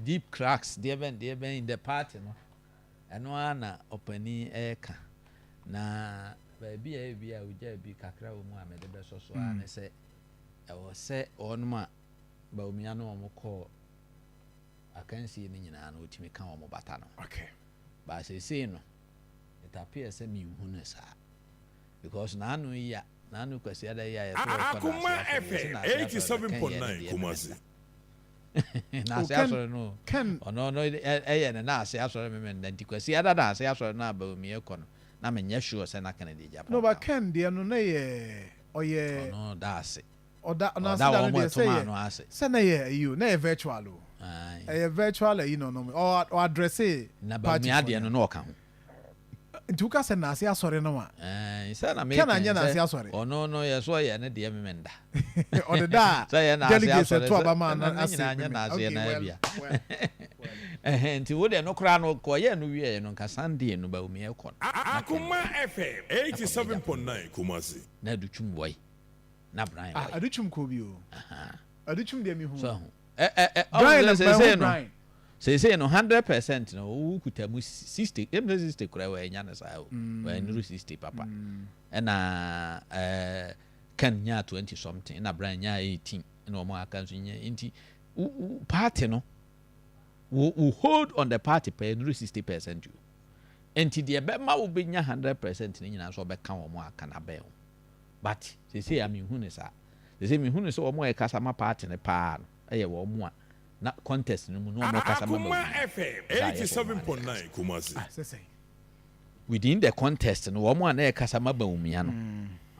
Deep cracks deɛ bɛn deɛ bɛn in the party no, ɛno ara na ɔpanin ɛreka. Na baabi a ebi a ogya bi kakra wɔ mu a mede bɛsɔ so ara ne sɛ ɛwɔ sɛ wɔnom a Bawumia ne wɔn kɔɔ akansie no nyinaa no, wɔtumi ka wɔn bata no. But seesei no, it appears sɛ menhu no saa. Because n'ano yi a, n'ano Kwasiada yi a yɛsɛ wɔkɔ Akoma n'ase asɔre, yɛsɛ FM n'ase asɔre no, Ken yɛ ne 87.9 deɛ Kumasi. Memenda. N'ase Oh, Ken asɔre no, Ken ɔno no ɛyɛ ne n'ase asɔre Memenda. Nti Kwasiada n'ase asɔre no a Bawumia kɔ no, na menyɛ sure sɛ na Kennedy Agyapong No, but ka ho. Ken deɛ no na yɛ ɔyɛ Ɔno da ase. Ɔda Ɔda ɔna da wɔn no deɛ ɛtom sɛ ano yɛ ase. Sɛ na yɛ ayi o, na yɛ virtual o. Aye. Ɛyɛ virtual ayi no ɔ address Na party Bawumia foɔ deɛ no na ɔka ho. Nti woka sɛ n'ase asɔre no a, Sɛ na Ken meka anyɛ n'ase sɛ asɔre. ɔno no yɛ so ɔyɛ ne deɛ Memenda. Ɔde da Sɛ yɛ a n'ase delegates asɔre ɛto sɛ aba ma ɛna no ne ase nyinaa nyɛ meme. n'aseɛ Okay, na well, ebia. well. Ɛhɛn, nti wo deɛ no koraa no kɔyɛ no wieɛ no, nka Sunday no Bawumia kɔ no na Ken Akoma FM 87.9 Kumasi. Na Adutwum wɔyi na Brian Ah, wɔyi. Adutwum kɔ bi o. Adutwum deɛ mi hu. So ɛ ɛ ɛ Brian ɔmo na sɛ mahu seesei no Brian. Seesei no, 100% no wo kuta mu 60, ɛmu sɛ 60 koraa wɔanya no saa o, wɔanuru 60 papa. Ɛna Ken nyaa 20 something, ɛna Brian nyaa 18, ɛna wɔn aka nso nya. Nti wo party no wo hold on the party pɛɛ nuru 60% o. Nti deɛ bɛma wo bɛnya 100% ne nyinaa nso ɔbɛka wɔn aka na bɛn o. But seesei a mehu ne saa, seesei mehu ne sɛ wɔn a ɛkasa ma party no paa no ɛyɛ wɔn a na contest no mu na wɔn kasa ma Akoma Bawumia. FM Saa yɛ sɛ wɔn a na ɛkasa. 87.9 Kumasi. Ah, sɛ sɛ. Within the contest no, wɔn a na ɛkasa ma Bawumia no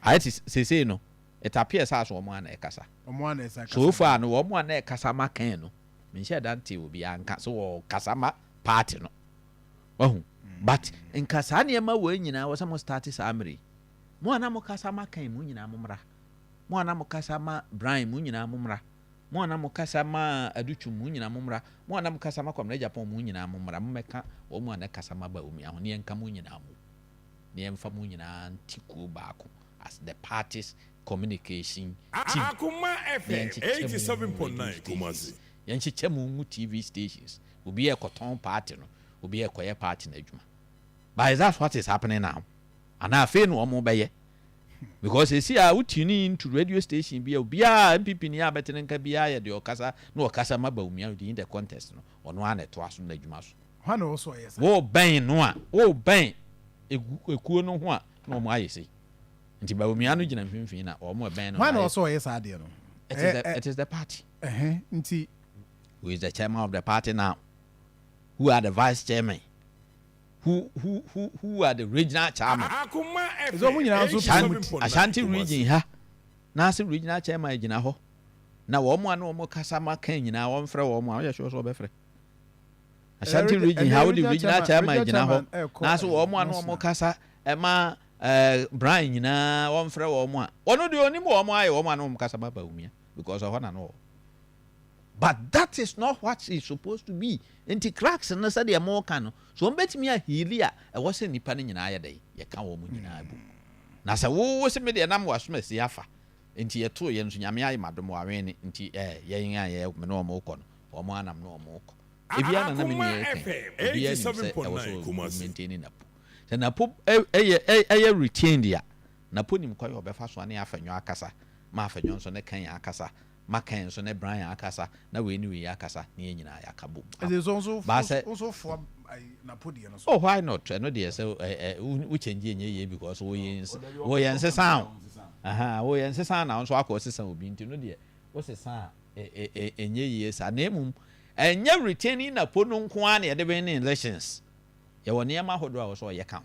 ayɛ te seesei no, it appears sɛ aso wɔn a na ɛkasa. Ɔmo ana ɛsa kasa. So far no, wɔn a na ɛkasa ma Ken no, menhyɛ da nte obi anka so wɔkasa ma party no wahu. But nka saa nneɛma wɔ nyinaa wɔ sɛ mo start saa mmere yi, mo a na mo kasa ma Ken mo nyinaa mo mmra, mo a na mo kasa ma Brian mo nyinaa mo mmra, mo a na mo kasa ma Adutwum mo nyinaa mo mmra, mo a na mo kasa ma Kwamina Agyapong mo nyinaa mo mmra, mo mmɛka wɔn mu a na kasa ma Bawumia ho ne yɛnka mo nyinaa mo ne yɛmfa mo nyinaa nte kuo baako as the party's communication team. Akoma Na FM yɛnkyekyɛ mu ngu radio 87.9 Kumasi. stations, yɛnkyekyɛ mu ngu TV stations. Obi yɛ kɔtɔn party no, obi yɛ kɔyɛ party no adwuma. But is that what is happening now? Anaa afei na wɔn bɛyɛ? Because esi a wo tune into radio station bi a, obiara NPP ni a bɛtene nka biara yɛ deɛ ɔkasa na ɔkasa ma Bawumia within the contest no, ɔno ara na ɛtoa so n'adwuma so. Hwan na ɔwɔ ɔyɛ saa? Wɔbɛn no a, wɔbɛn egu ekuo no ho a, na wɔn ayɛ sei. Nti Bawumia no gyina mfimfini na wɔn ɛbɛn no Hwan na na ɔwɔ ayɛ. sɛ ɔyɛ saa deɛ no? It is the party. Ɛhɛn, nti Who is the chairman of the party now? Who are the vice chairman? Who are the regional chairman? Akoma Ɛsɛ ɔmo FM nyinaa nso pɛ mu 87.9 Ashanti Kumasi. Region ha n'ase regional chairman gyina hɔ na wɔn a na wɔn kasa ma kan nyinaa wɔn frɛ wɔn a wɔyɛ sure sɛ wɔbɛfrɛ Ashanti Region ha, wode regional chairman gyina hɔ n'ase wɔn a na wɔn kasa ɛma Brian nyinaa wɔn frɛ wɔn a wɔn deɛ onim wɔn ayɛ wɔn a na wɔn kasa ma Bawumia because ɛhɔ na no wɔ. But that is not what is supposed to be. Nti cracks no, sɛdeɛ mo ka no so, wɔn bɛtumi aheal a, ɛwɔ sɛ nipa no nyinaa yɛ dɛ yɛka wɔn nyinaa bu. Na sɛ wo sɛ me deɛ nam wasom asi afa nti yɛtoo yɛn nso Nyame ayɛ madom wawene ne nti yɛn a yɛ me ne wɔn kɔ no, wɔn anam ne wɔn kɔ ebi ana na me nua yɛ kan obiara nim sɛ ɛwɔ sɛ Kumasi. Maintain Napo sɛ Napo ɛyɛ retained a, Napo nim kwan a ɔbɛfa so ne Afenyo akasa ma Afenyo nso ne kan akasa ma kan nso ne Brian akasa na wei ne wei akasa ne yɛn nyinaa yɛaka bom. Ɛsɛ so nso Baasɛ nso foa ayi Napo deɛ no so. Oh, why not? Ɛno deɛ sɛ ɛ ɛ wo change nyɛ yie because woyɛ nsesa o. Ahan, woyɛ nsesa na nso akɔ sesa obi. Nti no deɛ wosesa a ɛ ɛ ɛnyɛ yie saa. Na emum ɛnyɛ retaining Napo no nko ara na yɛde win elections. Yɛwɔ nneɛma ahodoɔ a wɔsɔ ɔyɛ ka ho.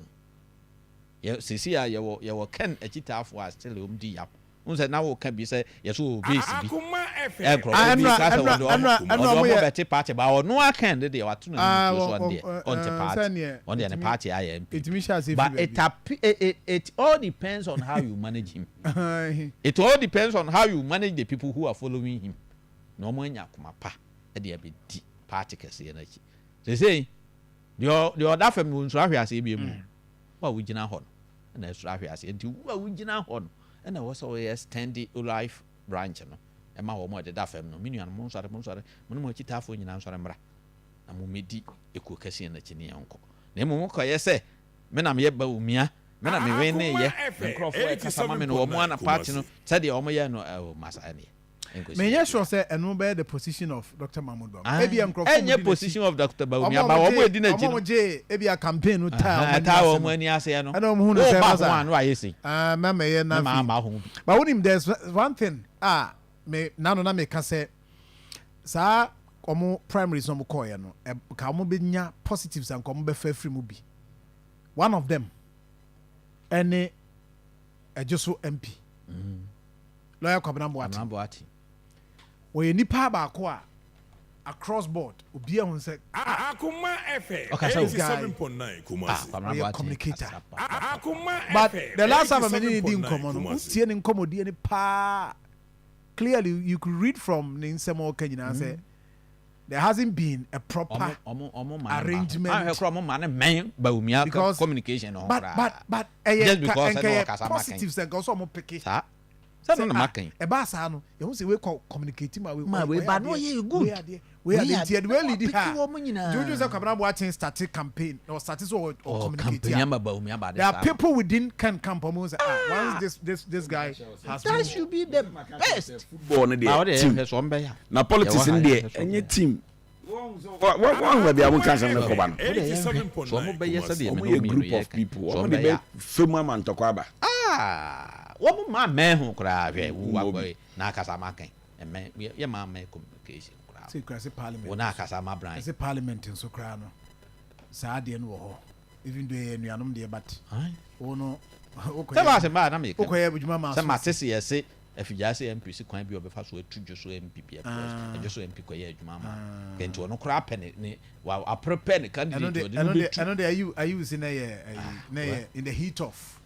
Yɛ sisi a yɛwɔ Ken akyitaafoɔ a still wɔn di yaw n sɛ na wɔka bi sɛ yɛsɛ wɔ base bi Akoma ɛ FM nkurɔfoɔ bi ɛnura ka sɛ ɛnura wɔde ɔmo ɛnura ɔde ɛnura ɔmo ɔmo yɛ bɛte party ba ɔno aka de deɛ wato n'anim tuo so, ɔno deɛ ɔnte party, sɛneɛ ɔno deɛ ne party ayɛ NPP. Ɛtumi hyɛ ase But firi it all depends on how you manage him. It all depends on how you manage the people who are following him na ɔmo anya akoma pa ɛde abɛdi party kɛseɛ n'akyi. Sesei deɛ ɔda fam no nsoro ahwɛ aseɛ bi mu. Wo a wogyina hɔ no ɛna ɛsoro ahwɛ aseɛ. Nti wo a wogyina hɔ no ɛna ɛwɔ sɛ wɔyɛ extend olive branch no ɛma wɔn a ɛdeda fam no. Me nuanom, mo nsɔre, mo nsɔre, mo ne mo akyitaafoɔ nyinaa nsɔre mmra. Na mommɛdi ekuo kɛseɛ no akyi ne yɛnkɔ. Na mmom mokɔyɛ sɛ me na meyɛ Bawumia, me na me Akoma weneeɛ, me FM nkurɔfoɔ ɛkasa ma me no, wɔn ara na 87.9 party no Kumasi. sɛdeɛ wɔyɛɛ no, oh, masa ɛneɛ ɛnkɔsi Menyɛ sure baabiara. sɛ ɛno bɛyɛ the position of Doctor Mahmood Bawumia. Aye, Ebia nkurɔfoɔ a ɛnyɛ wɔdi n'akyi, position of Doctor wɔn Bawumia, a but wɔn a wɔgye, ɛdi wɔn n'akyi a no. wɔgye ebia campaign no taa Aha, wɔn ani ɛtaa ase wɔn no, ani aseɛ no, ɛna wɔn hu no sɛ woba ho masa, a na wayɛ sei. ah, mɛmɛyɛ Ne na maa afei. ma ho bi. But wonim, there's one thing a me nano na meka sɛ saa wɔn primaries na wɔn kɔɔɛ no, ka wɔn bɛnya positives a nka wɔn bɛfa afiri mu bi. One of them ɛne Ɛgyeso MP, Lawyer Kwabena Boateng. Kwabena Boateng. Wɔyɛ nipa baako a across board obiara hu sɛ Akoma FM Ɔkasa o. this guy 87.9 Ah, Kumasi. Kwabena ɔyɛ Boateng communicator. kasa pa pa pa. Akoma But FM the last time a me ne ne di 87.9 nkɔmmɔ no, Kumasi. wotie ne nkɔmmɔdie no paa, clearly you could read from ne nsɛm a ɔka nyinaa sɛ there hasn't been a proper Ɔmo ɔmo ɔmo ma ne ma ho. arrangement. Ahwɛ koraa ɔmo ma ne mɛn Bawumia Because communication no ho but koraa. but but ɛyɛ Just nka because nka ɛna yɛ ɔkasa ma kɛn. positive sɛ nka ɔsɛ ɔmo peke. Saa. Sɛ no Sɛ na ah ma kɛn. ɛbaa saa no yɛhu sɛ wei kɔ communicate ma wei Ma ɔyɛ wei ɔyɛ ba no adeɛ ɔyɛ wei good. adeɛ wei Wei adeɛ adeɛ nti yɛde na wei lead wapeke ha wɔn nti wodwen nyinaa. sɛ Kwabena Boateng starte campaign na ɔstarte sɛ ɔ ɔ Ɔ communicate campaign a ama Bawumia ba de there are saa no. people within Ken camp ɔmo hu sɛ ah once this guy has That moved. should be the best. Football no Ba deɛ wode team yɛhwɛ so ɔmbɛyɛ a. na Yɛwɔ politics ha no deɛ yɛhwɛ so ɛnyɛ ɔmbɛyɛ. team. Wɔn baabi a wɔka asɛm no kɔba no. Wode yɛhwɛ so ɔmo bɛyɛ 87.9 sɛdeɛ Wɔn me ne yɛ wo mmienu group of yɛka. people. So Wɔn de ɔmbɛyɛ bɛ a. fam ama ntɔkwa aba. Ah, wɔn maa mɛn ho koraa hwɛ wo Mmɔ bi. akɔ na akasa ma kɛn ɛmɛ yɛ maa mɛn communication koraa. Sɛ kura sɛ parliament Wo na akasa ma Brian. ɛsɛ parliament nso koraa no saa adeɛ no wɔ hɔ even though ɛyɛ anuanom deɛ but Aye. wo no Sɛ ba sɛ ba na meka. wokɔyɛ adwuma ma Sɛ so mate se yɛse afigya se MP si kwan bi a ɔbɛfa so atu dwo so MP bi Ah. ɛdwo so MP kɔyɛ adwuma ama. Nti ɔno koraa pɛ ne ne wa aprepare ne ɛno candidate de ɔde no ɛno de bɛtu. ɛno de ayi ayi si na yɛ ɛyi na yɛ in the heat of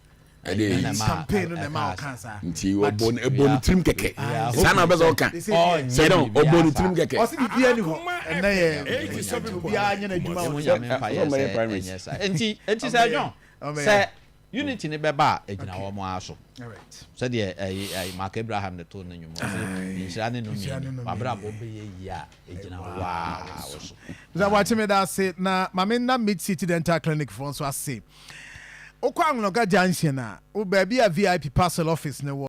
Ɛde Ɛna ma- campaign no na ɛma ɛka ɔka saa nti But ɔbɔ ne ɛbɔ ne tirim kɛkɛ. We are Saa na ɔbɛ sɛ ɔka. they say Ɔnyɛ Sɛ dɛ ɔbɔ ne biribiara tirim saa. kɛkɛ. ɔsi biribiara ni hɔ ɛnɛ yɛ obiara nyɛ n'adwuma Ɛmu wɔ nyame mpa yɛ Ɔmɛyɛ sɛ primaries. ɛnyɛ saa. Nti nti sɛ John Ɔmɛyɛ. sɛ unity ne bɛba a ɛgyina wɔn ara so. Alright. Sɛdeɛ ɛyi ɛyi Mark Abraham ne to ne nnwom ɔse nhyira ne Nhyira ne nnome nnome wabrabɔ bɛyɛ yie a ɛgyina waa wo so. Mr. Boakye meda ase na maame nna Mid City Dental Clinic foɔ nso ase. Wokɔ Anloga Junction a, wo baabi a VIP parcel office ne wɔ.